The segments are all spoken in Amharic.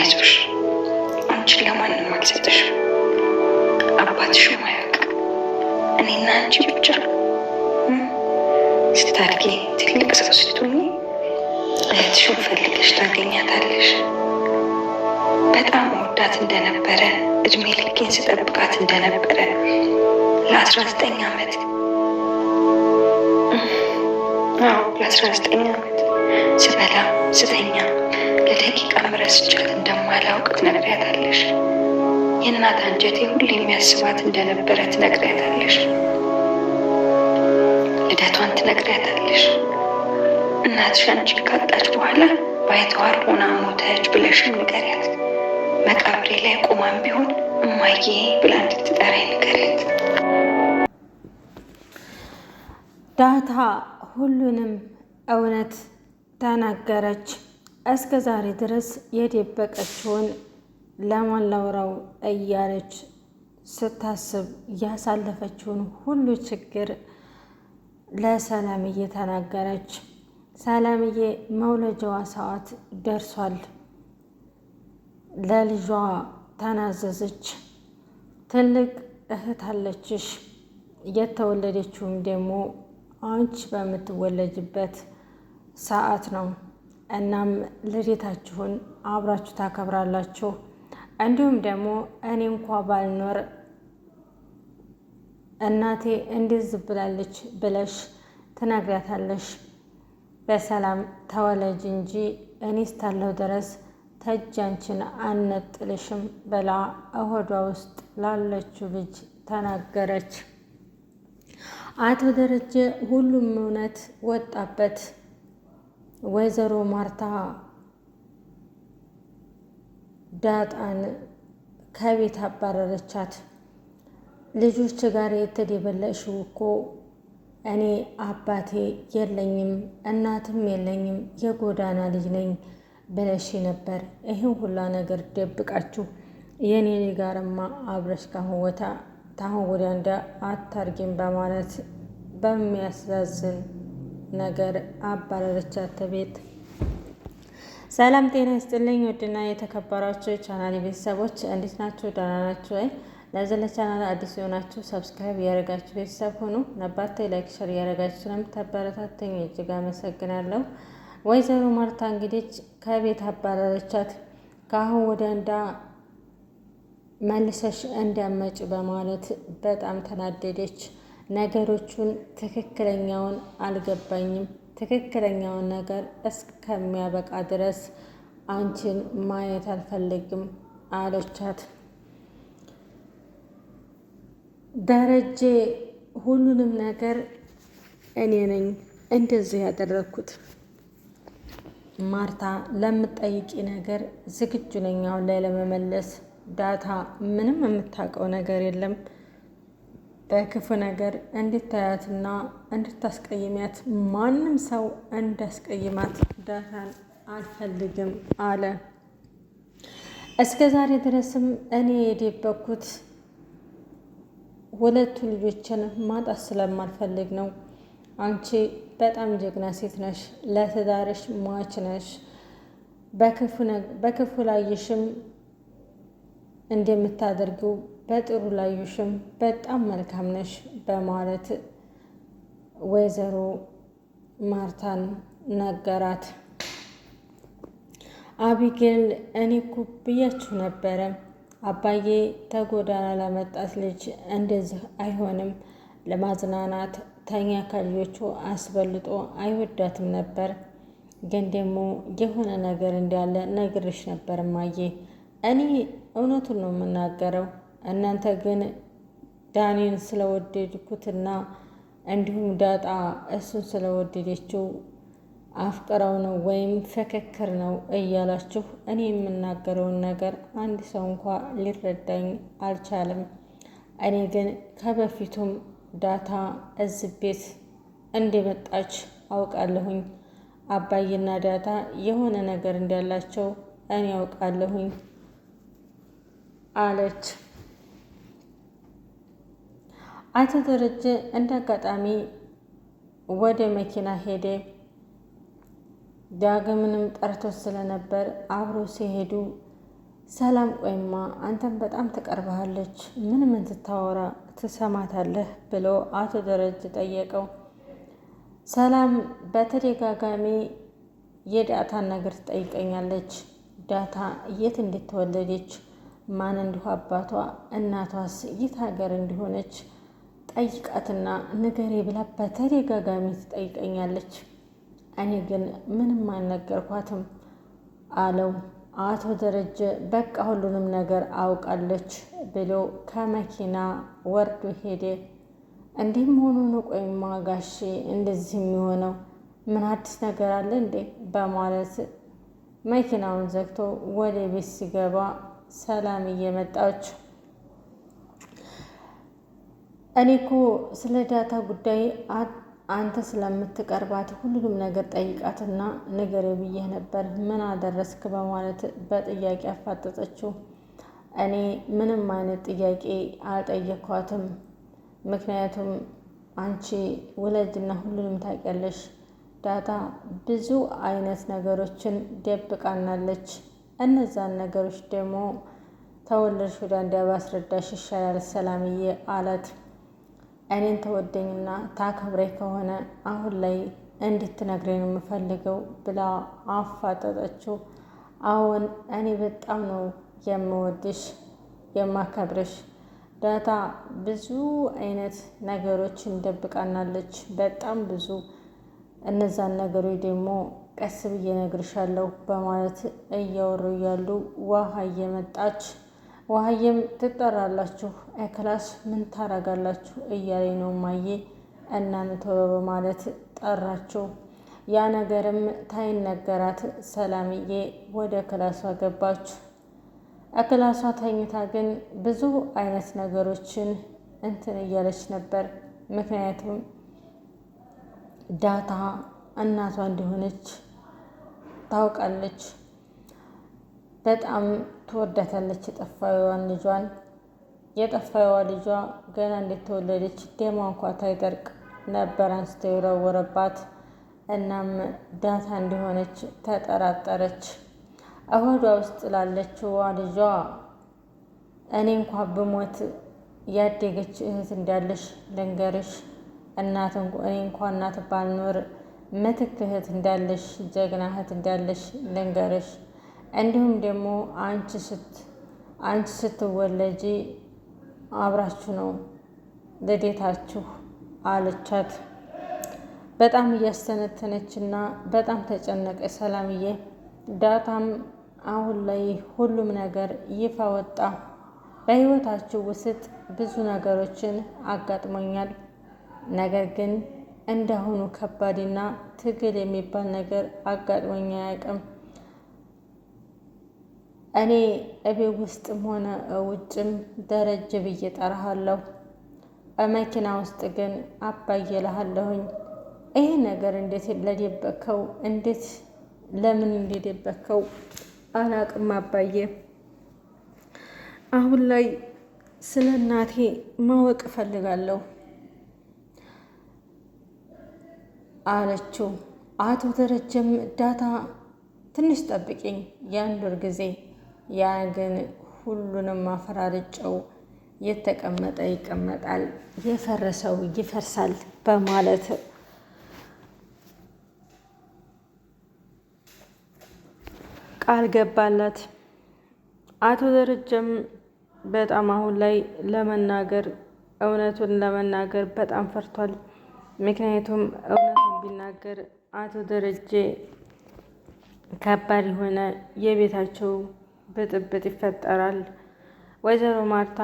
አይዞሽ፣ አንቺን ለማንም አልሰጥሽም። አባትሽም አያውቅም። እኔና አንቺ ብቻ። ስታድጊ ትልቅ ሰው ስትሆኚ እህትሽን ፈልገሽ ታገኛታለሽ። በጣም እወዳት እንደነበረ፣ እድሜ ልኬን ስጠብቃት እንደነበረ፣ ለ19 ዓመት፣ አዎ፣ ለ19 ዓመት ስበላ ስተኛ ለደቂቃ ረስቻት እንደማላውቅ ትነግሪያታለሽ። የእናት አንጀቴ ሁሌ የሚያስባት እንደነበረ ትነግሪያታለሽ። ልደቷን ትነግሪያታለሽ። እናትሽ አንቺን ካጣች በኋላ ባይተዋር ሆና ሞተች ብለሽም ንገሪያት። መቃብሬ ላይ ቆማም ቢሆን እማዬ ብላ እንድትጠራኝ ንገሪያት። ዳታ ሁሉንም እውነት ተናገረች። እስከ ዛሬ ድረስ የደበቀችውን ለማን ላውራው እያለች ስታስብ ያሳለፈችውን ሁሉ ችግር ለሰላምዬ ተናገረች። ሰላምዬ መውለጃዋ ሰዓት ደርሷል። ለልጇ ተናዘዘች። ትልቅ እህት አለችሽ፣ የተወለደችውም ደግሞ አንቺ በምትወለጅበት ሰዓት ነው። እናም ልደታችሁን አብራችሁ ታከብራላችሁ። እንዲሁም ደግሞ እኔ እንኳ ባልኖር እናቴ እንደዚህ ብላለች ብለሽ ትነግሪያታለሽ። በሰላም ተወለጅ እንጂ እኔ እስካለሁ ድረስ ተጅ አንቺን አልነጥልሽም ብላ እሆዷ ውስጥ ላለችው ልጅ ተናገረች። አቶ ደረጀ ሁሉም እውነት ወጣበት። ወይዘሮ ማርታ ዳጣን ከቤት አባረረቻት። ልጆች ጋር የተደበለሽው እኮ እኔ አባቴ የለኝም እናትም የለኝም የጎዳና ልጅ ነኝ ብለሽ ነበር። ይህን ሁላ ነገር ደብቃችሁ የኔ ጋርማ አብረሽ ካሁን ወዲያ እንዳ አታርጊም በማለት በሚያሳዝን ነገር አባረረቻት ቤት። ሰላም ጤና ይስጥልኝ። ውድና የተከበራችሁ የቻናል ቤተሰቦች እንዴት ናችሁ? ደህና ናችሁ ወይ? ለዚህ ለቻናል አዲስ የሆናችሁ subscribe እያደረጋችሁ ቤተሰብ ሁኑ። ነባር like፣ share እያደረጋችሁ ስለምታበረታቱኝ እጅግ አመሰግናለሁ። ወይዘሮ ማርታ እንግዲህ ከቤት አባረረቻት። ከአሁን ወዲያ እንዳ መልሰሽ እንዳመጭ በማለት በጣም ተናደደች። ነገሮቹን ትክክለኛውን አልገባኝም፣ ትክክለኛውን ነገር እስከሚያበቃ ድረስ አንቺን ማየት አልፈልግም አለቻት። ደረጀ ሁሉንም ነገር እኔ ነኝ እንደዚህ ያደረግኩት። ማርታ ለምትጠይቂ ነገር ዝግጁ ነኝ አሁን ላይ ለመመለስ። ዳታ ምንም የምታውቀው ነገር የለም። በክፉ ነገር እንድታያትና እንድታስቀይሚያት፣ ማንም ሰው እንዳስቀይማት ዳታን አልፈልግም አለ። እስከ ዛሬ ድረስም እኔ የደበኩት ሁለቱ ልጆችን ማጣት ስለማልፈልግ ነው። አንቺ በጣም ጀግና ሴት ነሽ፣ ለትዳርሽ ሟች ነሽ። በክፉ ላይሽም እንደምታደርጊው በጥሩ ላዩሽም በጣም መልካም ነሽ በማለት ወይዘሮ ማርታን ነገራት። አቢጌል እኔ እኮ ብያችሁ ነበረ፣ አባዬ ተጎዳና ለመጣት ልጅ እንደዚህ አይሆንም። ለማዝናናት ተኛ ከልጆቹ አስበልጦ አይወዳትም ነበር። ግን ደግሞ የሆነ ነገር እንዳለ ነግሬሽ ነበር እማዬ። እኔ እውነቱን ነው የምናገረው። እናንተ ግን ዳኒን ስለወደድኩትና እንዲሁም ዳጣ እሱን ስለወደደችው አፍቅረው ነው ወይም ፍክክር ነው እያላችሁ እኔ የምናገረውን ነገር አንድ ሰው እንኳ ሊረዳኝ አልቻለም። እኔ ግን ከበፊቱም ዳታ እዚህ ቤት እንደመጣች አውቃለሁኝ። አባዬና ዳታ የሆነ ነገር እንዳላቸው እኔ አውቃለሁኝ አለች። አቶ ደረጀ እንደ አጋጣሚ ወደ መኪና ሄደ። ዳግምንም ጠርቶ ስለነበር አብሮ ሲሄዱ ሰላም ቆይማ አንተን በጣም ትቀርበሃለች፣ ምን ምን ትታወራ ትሰማታለህ? ብሎ አቶ ደረጀ ጠየቀው። ሰላም በተደጋጋሚ የዳታን ነገር ትጠይቀኛለች። ዳታ የት እንደተወለደች፣ ማን እንዲሁ አባቷ፣ እናቷስ የት ሀገር እንዲሆነች ጠይቃትና ንገሬ ብላ በተደጋጋሚ ትጠይቀኛለች። እኔ ግን ምንም አልነገርኳትም አለው። አቶ ደረጀ በቃ ሁሉንም ነገር አውቃለች ብሎ ከመኪና ወርዶ ሄደ። እንዲህም ሆኖ ነው ቆይማ ጋሼ እንደዚህ የሚሆነው ምን አዲስ ነገር አለ እንዴ? በማለት መኪናውን ዘግቶ ወደ ቤት ሲገባ ሰላም እየመጣች እኔ እኮ ስለ ዳታ ጉዳይ አንተ ስለምትቀርባት ሁሉንም ነገር ጠይቃትና ንገሬ ብዬህ ነበር፣ ምን አደረስክ? በማለት በጥያቄ አፋጠጠችው። እኔ ምንም አይነት ጥያቄ አልጠየኳትም፣ ምክንያቱም አንቺ ውለጅና ሁሉንም ታውቂያለሽ። ዳታ ብዙ አይነት ነገሮችን ደብቃናለች። እነዛን ነገሮች ደግሞ ተወለድሽ ወዲያ እንዲያ ባስረዳሽ ይሻላል ሰላምዬ አላት። እኔን ተወደኝና ታከብሬ ከሆነ አሁን ላይ እንድትነግረኝ ነው የምፈልገው ብላ አፋጠጠችው። አሁን እኔ በጣም ነው የምወድሽ የማከብርሽ። ዳታ ብዙ አይነት ነገሮችን ደብቃናለች፣ በጣም ብዙ። እነዛን ነገሮች ደግሞ ቀስ ብዬ እነግርሻለሁ በማለት እያወሩ እያሉ ውሃ እየመጣች ውሃዬም ትጠራላችሁ class ምን ታረጋላችሁ እያለኝ ነው ማዬ እና ቶሎ በማለት ጠራችው። ያ ነገርም ታይነገራት ሰላምዬ ወደ ክላሷ ገባች። ክላሷ ተኝታ ግን ብዙ አይነት ነገሮችን እንትን እያለች ነበር። ምክንያቱም ዳታ እናቷ እንደሆነች ታውቃለች። በጣም ትወዳታለች የጠፋዋን ልጇን። የጠፋዋ ልጇ ገና እንደተወለደች ደሟ እንኳ ታይጠርቅ ነበር አንስቶ የወረወረባት። እናም ዳታ እንደሆነች ተጠራጠረች። እሆዷ ውስጥ ላለችዋ ልጇ እኔ እንኳ ብሞት ያደገች እህት እንዳለሽ ልንገርሽ፣ እናት እኔ እንኳ እናት ባልኖር ምትክ እህት እንዳለሽ፣ ጀግና እህት እንዳለሽ ልንገርሽ። እንዲሁም ደግሞ አንቺ ስትወለጂ አብራችሁ ነው ልደታችሁ አለቻት። በጣም እያስተነተነች እና በጣም ተጨነቀች ሰላምዬ። ዳታም አሁን ላይ ሁሉም ነገር ይፋ ወጣ። በህይወታችሁ ውስጥ ብዙ ነገሮችን አጋጥሞኛል። ነገር ግን እንደአሁኑ ከባድና ትግል የሚባል ነገር አጋጥሞኝ አያውቅም። እኔ እቤት ውስጥም ሆነ ውጭም ደረጀ ብዬ ጠራሃለሁ። መኪና ውስጥ ግን አባዬ እልሃለሁኝ። ይሄ ነገር እንዴት ለደበከው፣ እንዴት ለምን እንደደበከው አላቅም አባዬ። አሁን ላይ ስለ እናቴ ማወቅ እፈልጋለሁ አለችው። አቶ ደረጀም ዳታ ትንሽ ጠብቂኝ የአንድ ወር ጊዜ፣ ያ ግን ሁሉንም አፈራርጨው የተቀመጠ ይቀመጣል፣ የፈረሰው ይፈርሳል በማለት ቃል ገባላት። አቶ ደረጀም በጣም አሁን ላይ ለመናገር እውነቱን ለመናገር በጣም ፈርቷል። ምክንያቱም እውነቱን ቢናገር አቶ ደረጀ ከባድ የሆነ የቤታቸው ብጥብጥ ይፈጠራል። ወይዘሮ ማርታ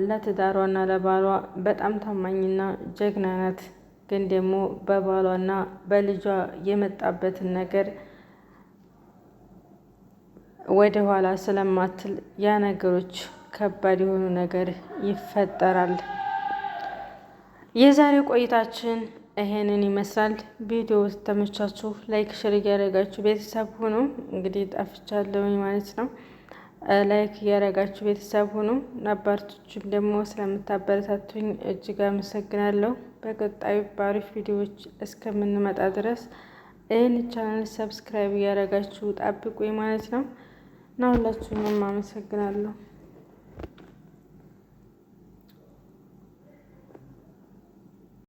ለትዳሯና ለባሏ በጣም ታማኝና ጀግና ናት። ግን ደግሞ በባሏና በልጇ የመጣበትን ነገር ወደ ኋላ ስለማትል ያ ነገሮች ከባድ የሆኑ ነገር ይፈጠራል። የዛሬው ቆይታችን ይሄንን ይመስላል። ቪዲዮ ተመቻችሁ like፣ share እያደረጋችሁ ቤተሰብ ሁኑ። እንግዲህ ጠፍቻለሁኝ ማለት ነው። like እያደረጋችሁ ቤተሰብ ሁኑ። ነባርቶችም ደግሞ ስለምታበረታቱኝ እጅግ አመሰግናለሁ። በቀጣዩ በአሪፍ ቪዲዮዎች እስከምንመጣ ድረስ ይህን channel subscribe እያደረጋችሁ ጠብቁኝ ማለት ነው። እና ሁላችሁንም አመሰግናለሁ።